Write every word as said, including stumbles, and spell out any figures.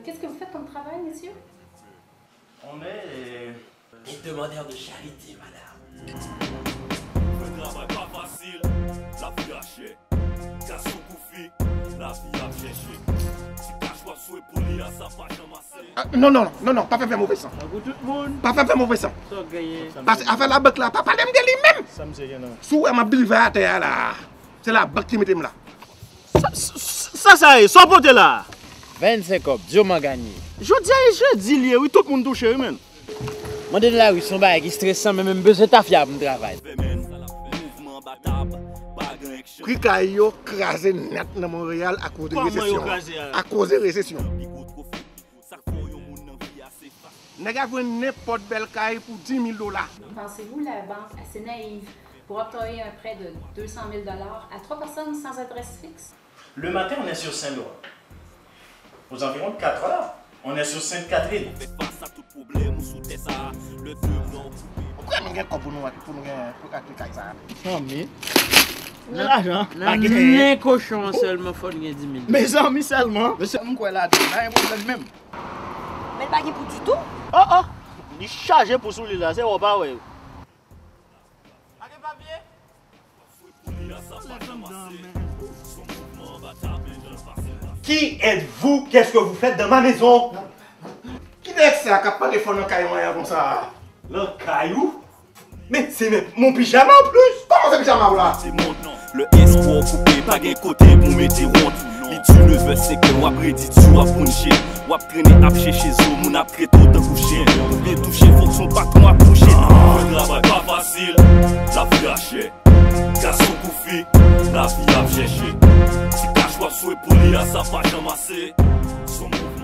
Qu'est-ce que vous faites comme travail, monsieur? On est euh, des demandeurs de charité, madame. Fè travay pa fasil, lavi a chè. Gason kou fi, lavi ap chèche. Ti kach w ap swe pou li a, sa pa janm ase. Ah, non, non, non, non, pa fè fè move san. Tankou tout moun, Pa fè fè move san. sa w genyen. Paske afè labank la, pa pale m de li menm. Sa misye gen nan. Si w wè m ap drive atè a la, se labank ki mete m la. Sa, sa, sa, sa ye, sa w pote la? Vennsenk kòb, Dyoman ganye. Jodi a e jedi li ye, wi, tout moun touche, wi, menn. Mande nan lari, se yon bagay ki stresan, men menm bezwen tafya pou m travay. Fè men, mouvman anba tab, pa gen action. Pri kay yo kraze nèt nan Monreyal akoz de Kòman yo resesyon. Kraze a? Akoz de resesyon. Pi gwo twofe, sa k fè yon moun nan vi a se fasil. Nèg a jwenn nenpòt bèl kay pou dis mil dola. Pensez-vous la banque assez naïve pour octroyer un prêt de deux cent mille dollars à trois personnes sans adresse fixe? Le matin, on est sur Saint-Laurent. Aux environs de quatre heures, on est sur Sainte-Catherine. Fè fas a tout pwoblèm ou sou tè sa. Le deux blanc. Poukwa nou gen kòb pou nou, pou nou gen pou achte kay sa a? Zanmi. Nan lajan. Nan men kochon an sèlman fò n gen dis mil. Mezanmi sèlman. Mesye, m kwè ladan nan gen pwoblèm menm. Men l pa gen pou ditou. Oh, oh. Li chaje pou sou li la, se wè w pa wè yo. Qui êtes-vous? Qu'est-ce que vous faites dans ma maison? Ki nèg sa k ap pale fò nan kay mwen an konsa? Nan kay ou? Men se men mon pijama an plis. Kòman se pijama w la? Se mond, le espwa koupe, pa gen kote pou mete wont. Li di nevè senkè, w ap redi di w ap kounche. W ap trennen ap chèche zo, moun ap trete w tankou chen. Ou byen touche, fòk se yon patwon ap kouche. Fè travay pa fasil, lavi a chè. Gason kou fi, lavi ap chèche. Ti kach w ap swe pou li a, sa pa janm ase. Se yon mouvman.